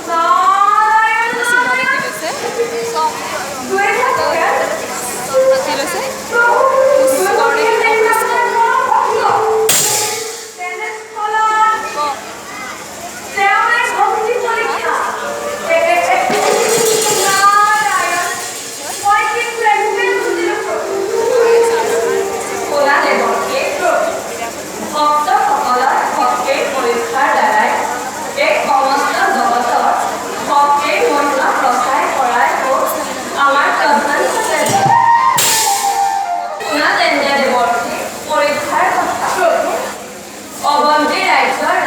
নাৰায়ণ চিনাকি নাৰায়ণ। লৈছে চব। দুই ভক্তে পাতি লৈছে। প্ৰভু, কৰে। দুই ভক্তে ভক্ত। তেনেস্থলত ক। তেওঁৰে ভক্তি পৰীক্ষা। নাৰায়ণ, মই কিন্তু একোকে নুবুজিলো প্ৰভু। শুনা দেৱৰ্ষি, ভক্তসকলৰ ভক্তিৰ পৰীক্ষাৰ দ্বাৰাই এই সমস্ত জগতৰ ভক্তিৰ মহিমা প্ৰচাৰ কৰাই হ'ল আমাৰ প্ৰধান কৰ্তব্য। শুনা তেন্তে দেৱৰ্ষি, পৰীক্ষাৰ কথা। প্ৰভু। অৱন্তী ৰাজ্যৰ